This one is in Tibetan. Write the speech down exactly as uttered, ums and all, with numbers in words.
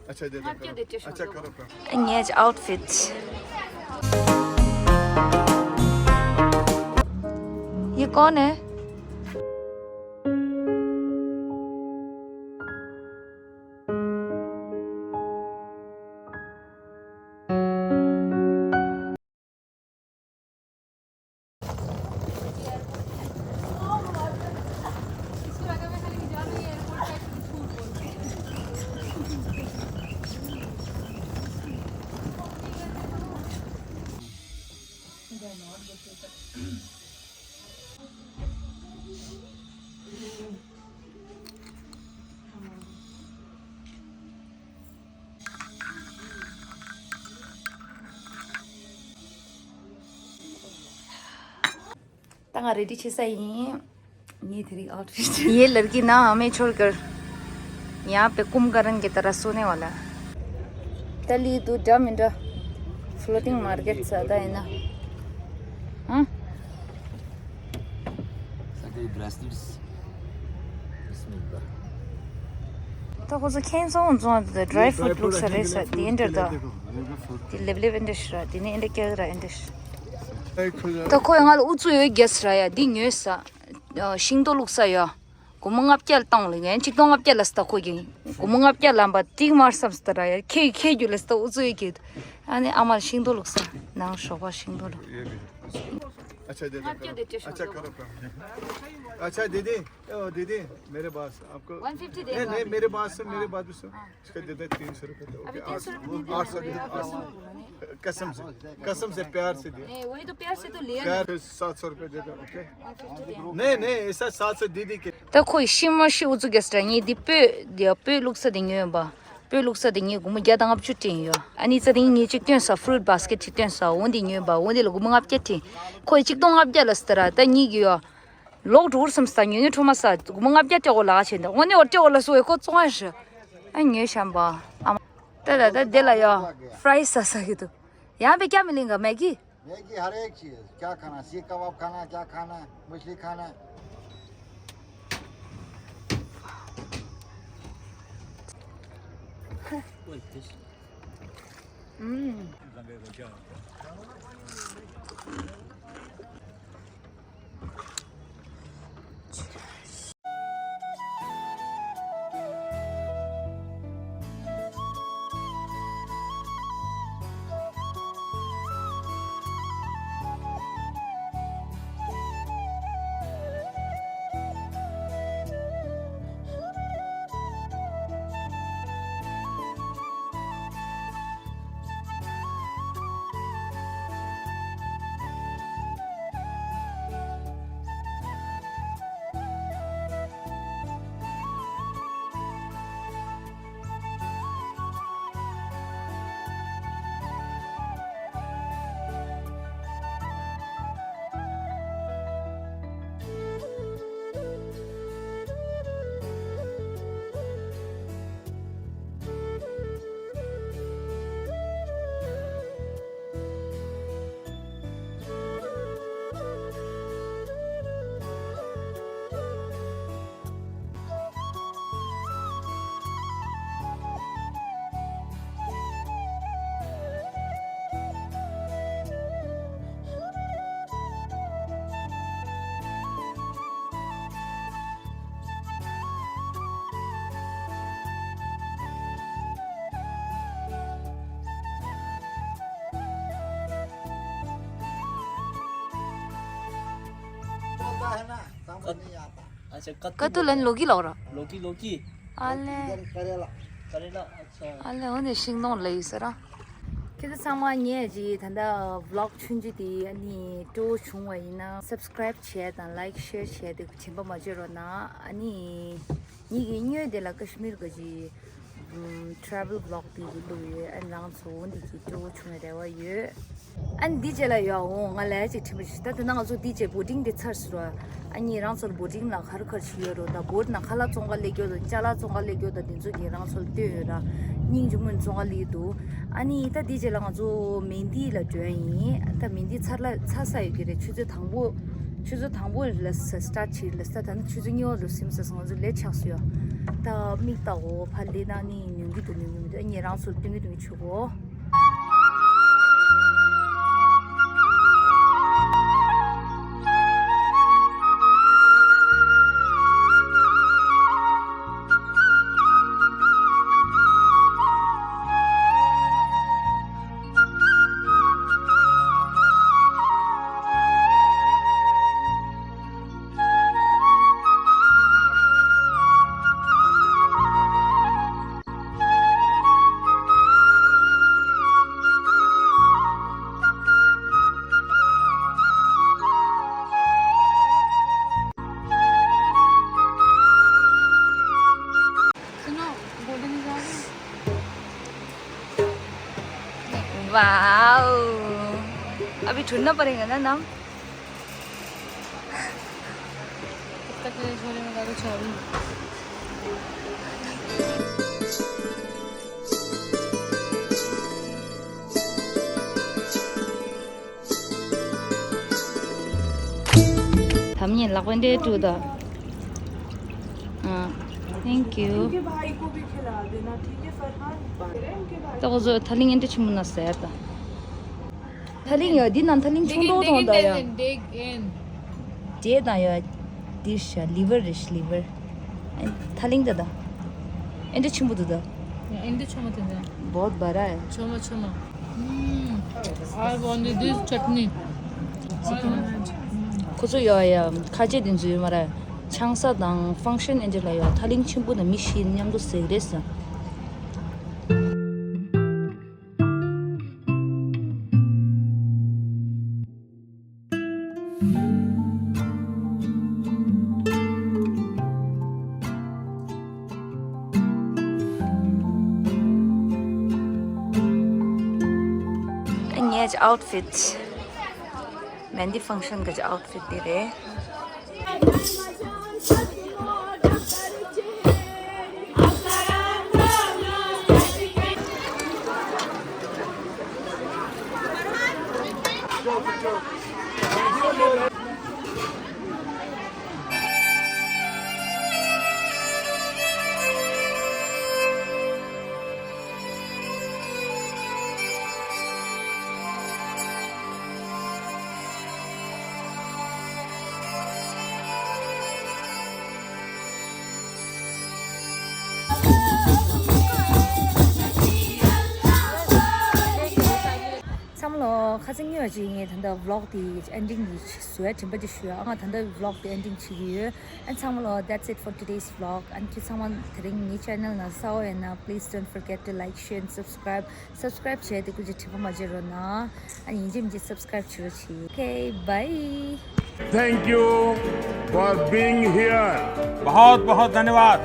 अच्छा, दे दो, करो। अच्छा, करो, करो। ངའི་outfit. ये कौन है? ད་ང་ready བྱེད་ས་ཡིན། ये तेरी outfit. ये लड़की ना हमें छोड़कर यहाँ पे कुंभकर्ण की तरह सोने वाला है. ད་ལི་དུ་འདྲ་མི་འདྲ་floating market ས་ད་ཡིན་ན། ཧ། ད་ཁོ་ཚོ་ཁྱེད་ཚོ་འོང་ཚོང་དེ་dry fruit བླུགས་ས་རེད་ས་དེ་འདྲ་ད། དེ་ལེབ་ལེབ་འདྲ་ཞིག་ར་དེ་ནས་འདྲ་སྐྱག་ར་འདྲ་ཞིག་ད་ཁོས་ང་ལ་ཨུ་ཚུགས་ཡོད་རྒྱུ་ཟེར་ཡ་འདི་ཉོས་ས། ཤིང་ཏོག་བླུགས་ས་ཡ། སྒོར་མོ་ལྔ་བརྒྱ་བཏང་ལ་ངས་ཆིག་སྟོང་ལྔ་བརྒྱ་ལ་ས་ད་ཁོ་གིས། སྒོར་མོ་ལྔ་བརྒྱ་ལ་འབའ་ཏིག་མར་བསམ་ས་ད་ར་ཡ་ཁྱེད་ཁྱེད་རྒྱུ་ལ་ས་ད་ཨུ་ཚུགས་ཡོད་ཀྱི། ཨ་ནི་ཨ་མ་ལ་ཤིང་ཏོག་བླུགས་ས་ནང་ཞོགས་པ་ཤིང་ཏོག་བླུགས། अच्छा, दे दो, करो। अच्छा, करो, करो। अच्छा, दीदी, ओ, दीदी, मेरे पास आपको। वन फिफ्टी दे नहीं, दो। नहीं, मेरे पास से, मेरे पास भी सुन। इसका दे दो, तीन सौ रुपये तो, ओके, अभी तीन सौ रुपये दे दो। आठ सौ दे दो, आठ सौ। कसम से, कसम से प्यार से दे। नहीं, वही तो प्यार से तो लिया ना। प्यार से सात सौ रुपये दे दो, ओके? वन फिफ्टी दे। नहीं, नहीं, ऐसा सात सौ दीदी के। ད་ཁོ་ཡི་ཤི་མ་ཤི་ཨུ་ཚུགས་རྒྱ་སྲ་ངས་འདི་སྤོས་འདི་སྤོས་བླུགས་ས་དེ་ཉོས་ཡིན་པ། སྤོས་བླུགས་ས་དེ་ངས་སྒོར་མོ་བརྒྱ་དང་ལྔ་བཅུ་སྤྲད་ཡོད། ཨ་ནི་ཙ་དེ་ངས་གཅིག་སྟོན་ས་fruit basket གཅིག་སྟོན་ས་འོ་འདི་ཉོས་པ་འོ་འདི་ལ་སྒོར་མོ་ལྔ་བརྒྱ་སྤྲད། ཁོ་ཡི་གཅིག་སྟོང་ལྔ་བརྒྱ་ལ་ས་ད་ར་ད་གཉིས་ཀྱི་ཡོད། ལོག་འགྲོ་བསམ་ས་ཉོ་ཉོ་ཁྲོ་མ་ས་སྒོར་མོ་ལྔ་བརྒྱ་སྤྲད་གོ་ལག་བྱས་འདི་འོ་ནི་འོ་སྤྲད་གོ་ལ་སུ་ཡོད་ཁོ་བཙོང་ཡ་ཧྲི། ཨ་ཉོས་ཤམ་པ། ཨ་མ། ད་ད་ད་དེ་ལ་ཡོད་fries ས་ས་གི་འདུག་ཡང་པའི་སྐྱ་མི་ལིང་ག་མེ་གི། मैगी, हर एक चीज। क्या खाना? सीख कबाब खाना, क्या खाना है? मछली खाना है? चलता है ना, समझ नहीं आता। अच्छा, कद्दू। कद्दू लेने लोगी लौरा। लोगी, लोगी। आले। इधर करेला। करेला, अच्छा। आले होने शिंगदोंग ले सरा। ཁྱེད་ཚོ་ཚང་མ་ངས་ཀྱི་ད་ལྟ་vlog ཆུང་ཆུང་དེ་ཨ་ནི་སྤྲོ་བོ་བྱུང་བ་ཡིན་ན་subscribe བྱས་དང་like share བྱས་དེ་དྲན་པ་མ་བརྗེད་རོགས་གནང་། ཨ་ནི་ངེད་ཀྱི་སྨྱོ་དེ་ལ་ཀ་ཤི་མིར་ག་ཅི་travel vlog དེ་གི་བླུགས་ཡོད། ཨ་ནི་རང་ཚོ་འོ་འདི་གི་སྤྲོ་བོ་བྱུང་བའི་རེ་བ་ཡོད། ཨ་ནི་འདི་རྗེས་ལ་ཡོད་འོང་ང་ལས་ཅིག་དྲན་པ་ཞིག་ད་དེ་ན་ང་ཚོ་འདི་རྗེས་boating དེ་ཚར་སོང་ར། ཨ་ནི་རང་ཚོར་boating ལ་ག་རེ་ག་རེ་བྱེད་ཡོད་རོ། ད་boat ནང་ཁ་ལག་བཙོང་ག་སླེབས་རྒྱུ་དང་ཅ་ལག་བཙོང་ག་སླེབས་རྒྱུ་དང་དེ་ཚོ་གི་རང་ཚོར་སྟོན་ཡོད་ར། སྙིང་རྗེ་མོ་བཙོང་ག་སླེབས་འདུག་ཨ་ནི་ད་འདི་རྗེས་ལ་ང་ཚོ་མིན་ཏི་ལ་འགྲོ་ཡ་ཡིན། ད་མིན་ཏི་ཚར་ལ་ཚར་ས་ཡོད་ཀྱི་རེད། ཆུ་ཚོད་དང་པོ་ ཆུ་ཚོད་དང་པོ་ལ་ས་སི་ཊར་ཊི་བྱས་ལ་ས་ད་ནི་ཆུ་ཚོད་གཉིས་པ་ལ་སིམ་ས་སོང་། ང་ཚོ་ལས་ཆགས་སོང་ཡ། ད་མིག་ལྟ་འོ་ཕ་ལས་ན་ནི་ནུས་ཀྱི་འདུག་ནུས་ཀྱི་མི་འདུག་ཨ་ངས་རང་ཚོར་སྟོན་གྱི་འདུག་ཆུ་གོ། सुनो, गोल्डन जा रहे हैं। वाओ, अभी ढूंढना पड़ेगा ना नाम। तब तक ये छोले में डालो चावल। ད་མཉེན་ལག་པ་འདྲེ་ཀྲུ་ད། ཨ། Thank you. इनके भाई को भी खिला देना, ठीक है फरहान? ད་ཁོ་ཚོ་ཐ་ལིང་ཨེ་འདྲ་ཆེན་པོ་ན་ཟེར་ད། ཐ་ལིང་ཡོད་འདི་ན་ཐ་ལིང་ཆུང་ཏོག་ཏོ་ད་ཡ། འདྲེ་དང་ཡ། འདིར་ཤ་ལི་ཝར་རེད་ཤ་ལི་ཝར། ཨེ་ཐ་ལིང་ད་ད། ཨེ་འདྲ་ཆེན་པོ་འདུག་ད། ཨེ་འདྲ་ཆོ་མ་དེ་ད། बहुत बड़ा है। ཆོ་མ་ཆོ་མ། ཨམ། I want this chutney. ཁོ་ཚོ་ཡ་ཡ་ཁ་ཆེ་དེ་ཚོ་ཡོད་མ་རེད། ཆང་ས་དང་ཕང་ཤན་ཨེ་འདྲ་ལ་ཡ་ཐ་ལིང་ཆེན་པོ་དང་མི་བཞི་མཉམ་དུ་ཟེགས་རེད་ཟེར། ངའི་ཨའུཊ་ཕིཊ། མེན་དི་ཕང་ཤན་གྱི་ཨའུཊ་ཕིཊ་འདི་རེད། ཚང་མ་ལོ། ཁ་སང་ཉིན་ཅིག་ངས་ད་ལྟ་vlog དེ་ending དེ་བཟོ་ཡ་དྲན་པ་ཅིག་ཞུ་ཡ། ཨ་ང་ད་ལྟ་vlog དེ་ending བྱེད་ཀྱི་ཡོད། ཨ་ཚང་མ་ལོ། That's it for today's vlog. ཨ་ཁྱེད་ཚང་མ་དེ་རིང་ངའི་channel ནང་གསར་པ་ཡིན་ན་please don't forget to like, share and subscribe. Subscribe བྱས་ཏེ་སྐུ་མཁྱེན་དྲན་པ་མ་བརྗེད་རོགས་གནང་། ཨ་ཡིན་གཅིག་མིན་གཅིག་subscribe བྱེད་རོགས་གྱིས། Okay, bye. Thank you for being here. बहुत बहुत धन्यवाद।